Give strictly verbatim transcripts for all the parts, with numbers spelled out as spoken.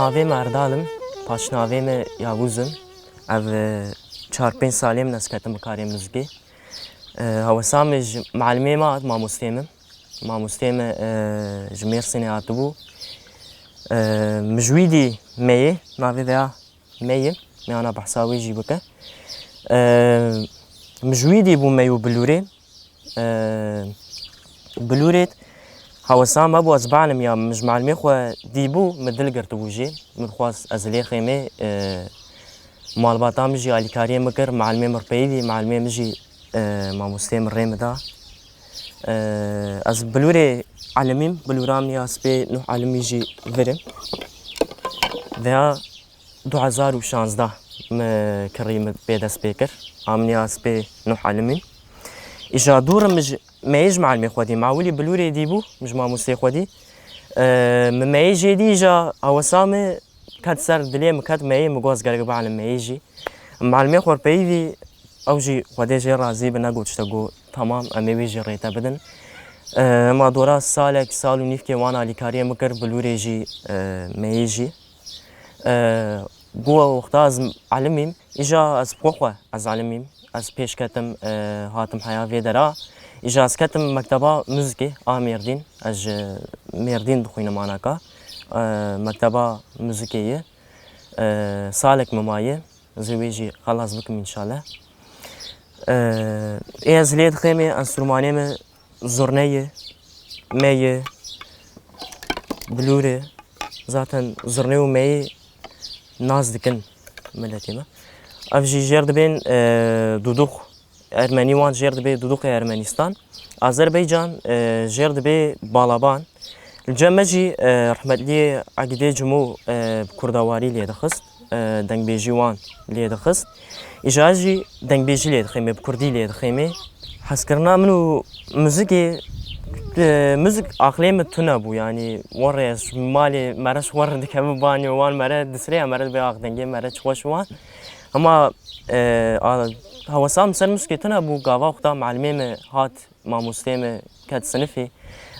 Navê me Erdal im, paşnavê me Yavuz im. Ev, e, çar pênc salê min ez ketim bi karê muzikê. E, hewesa min ji malimê me hat, mamostê min. Mamostê min, e, ji Mêrsînê hatibû. E, min ji wî dî meyê, navê vêya Meyê, meyana behsa wê jî bike. E, min ji wî dî bû mey û bilûrê. E, bilûrê hewesa me bû ez bielimiya, min ji malimê xwe dîbû, min dil girtibû jê. Min dixwest ez lê xêmê, e, malbata min jî alîkariyê min kir, malimê min rê peyivî, malimê min jî, e, mamostê min rê min da. E, ez bilûrê elimîm, bilûra min ya spê nuh elimî jî vir e. Veya du hezar û şazdeh min kirî min pê dest pê kir. A min ya spê nuh elimîm. Îja dûr min ji meyê ji malimê xwe dî. Ma wilî bilûrê dî bû, min ji mamostê xwe dî. E, min meyê jê dî, îja hewesa min ket ser dilê min, ket meyê, min got ez gerek bialim meyê jî. Malimê xwe peyivî, ew jî Xwedê jê razî bi, negot tiştek, got tamam, em ê wê jî rê te bidin. E, ma dora salek, sal û nîvkê wan alîkariyê min kir, bilûrê jî, e, meyê jî. E, got wexta ez elimîm, îja ez bi xwe xwe ez elimîm. Ez pêş ketim, e, hatim heya vê dera. Îja ez ketim mekteba muzikê a Mêrdîn. Ez ji Mêrdîn dixwînim anaka. E, mekteba muzikê ye. E, salek min maye. Ez ê wê jî xelas bikim înşallah. E, ê ez lê dixêmê enstrûmanê min zurne ye, me ye, bilûr e. Zaten zurne û meyê nas dikin miletê me. Ev jî jêr dibên, e, duduk. Ermenî wan jêr dibe duduqê Ermenistan. Azerbaycan, e, jêr dibe balaban. Li cem me jî, e, rehmetliyê Egîdê Cimo, e, bi kurdawarî lê dixist, e, dengbêjî wan lê dixist. Îja ez jî dengbêjî lê dixêmê, bi kurdî lê dixêmê. Hezkirina min û muzikê, e, muzik aqlê min tune bû, yanî werê ez ji malê mere ji wer dikevim banê wan mere disrê ya mere dibê ax dengê mere çi xweş wan. Hema, e, a, hewesa min ser muzikê tune bû, gava wexta malimê min hat, mamostê min ket sinifê.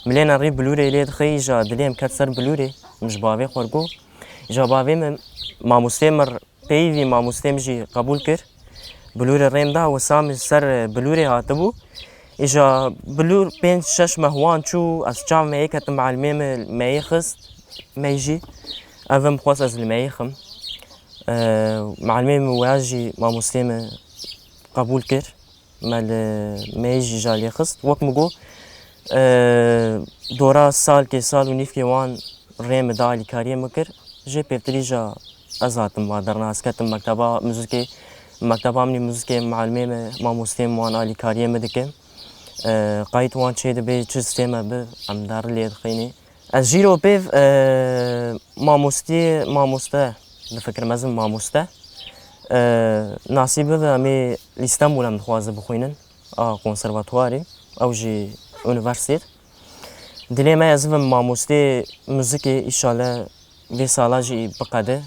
Min lê nerî bilûrê lê dixê, îja dilê min ket ser bilûrê. Min ji bavê xwe re got. Îja bavê min, mamostê min peyivî, mamostê min jî qebûl kir. Bilûrê rê min da, hewesa min ser bilûrê hatibû. Îja bilûr pênc şeş meh wan çû, ez çav meyê ketim, malimê min meyê xist, mey jî. Ev min xwest ez li meyê xim. E, malimê min weya jî mamostê min qebûl kir. Me li meyê jî ja lê xist. Wek min got, e, dora salkê, sal û nîvkê wan rê min da, alîkariyê min kir. Jê pêvtirî ja ez hatim va derna, ez ketim mekteba muzikê. Mekteba min ê muzikê, malimê min, mamostê min wan alîkariyê min dikin. E, qayît wan çê dibe, çi stê me bi, em der lê dixînê. Ez jî ro pêv, e, mamostiyê, mamoste difikirim, ez im mamoste. E, nasîb bibe, em ê li Îstanbul em dixwazin bixwînin, a konservatuwarê, ew jî unîversîtet. Dilê me ez bim mamostê muzikê, îşallah vê sala jî biqede.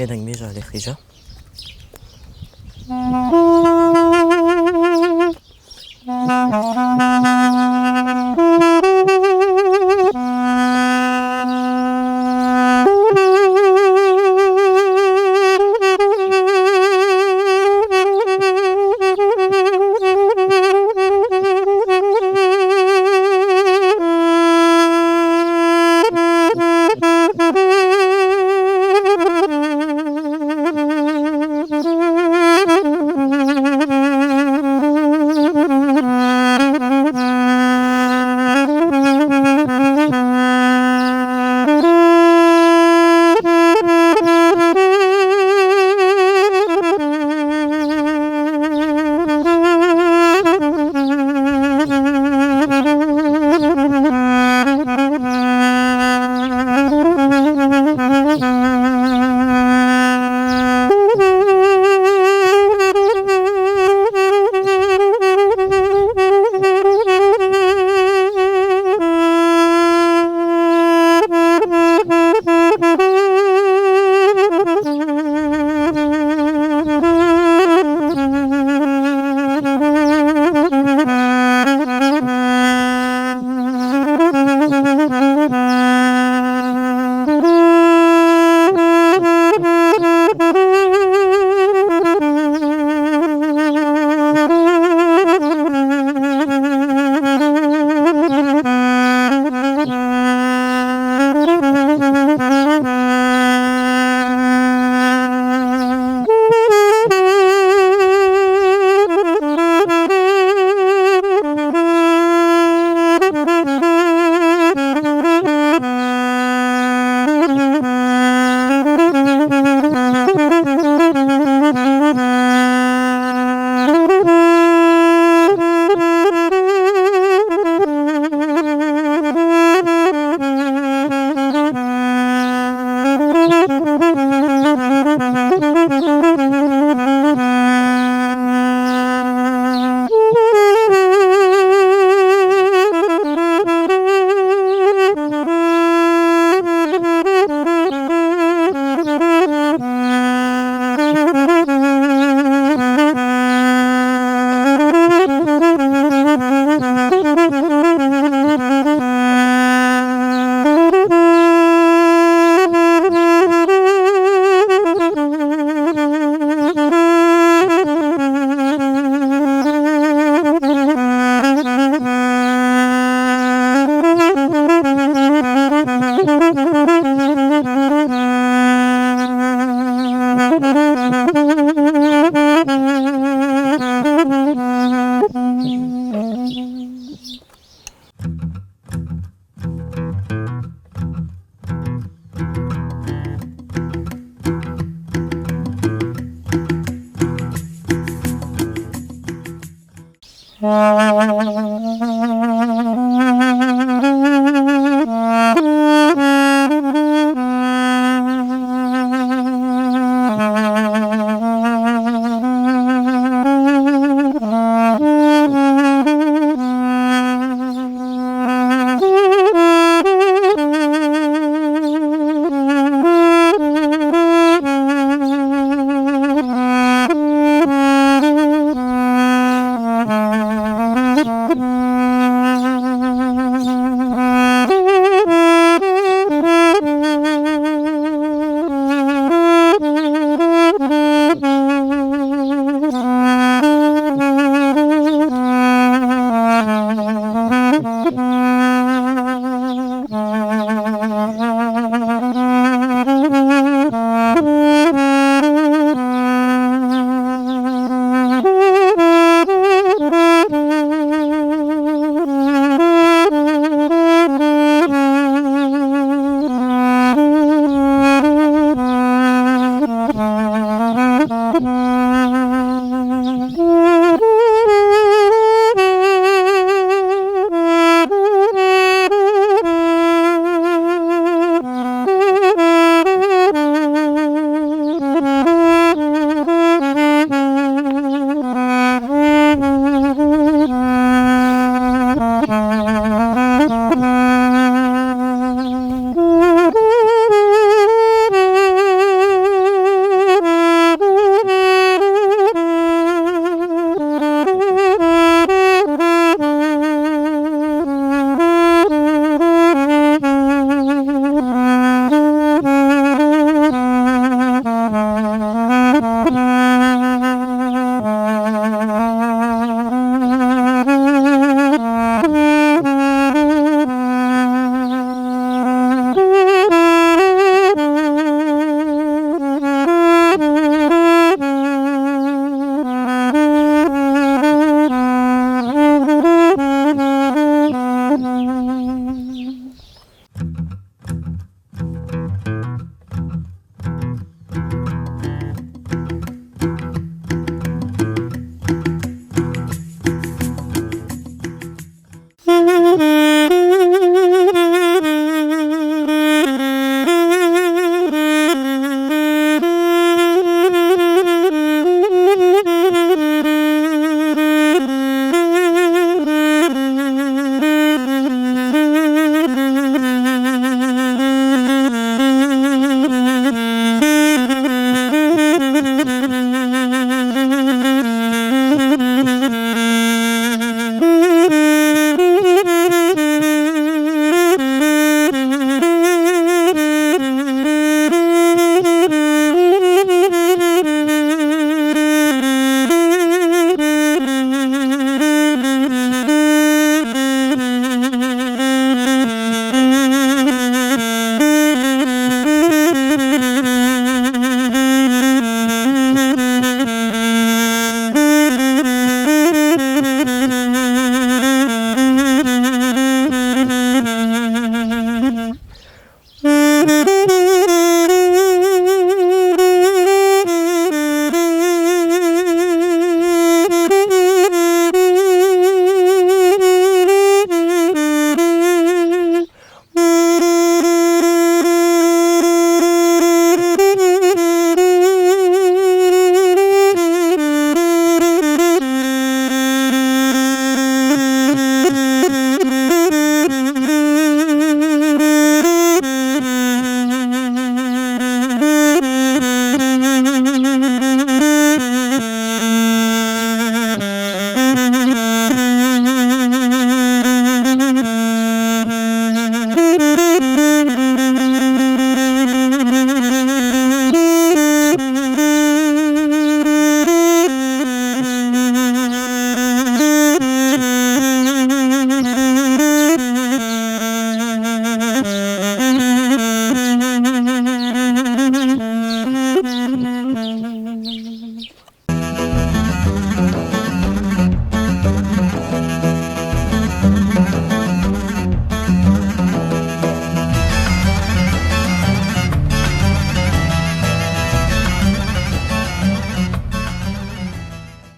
Ê dengbêja lê xîja.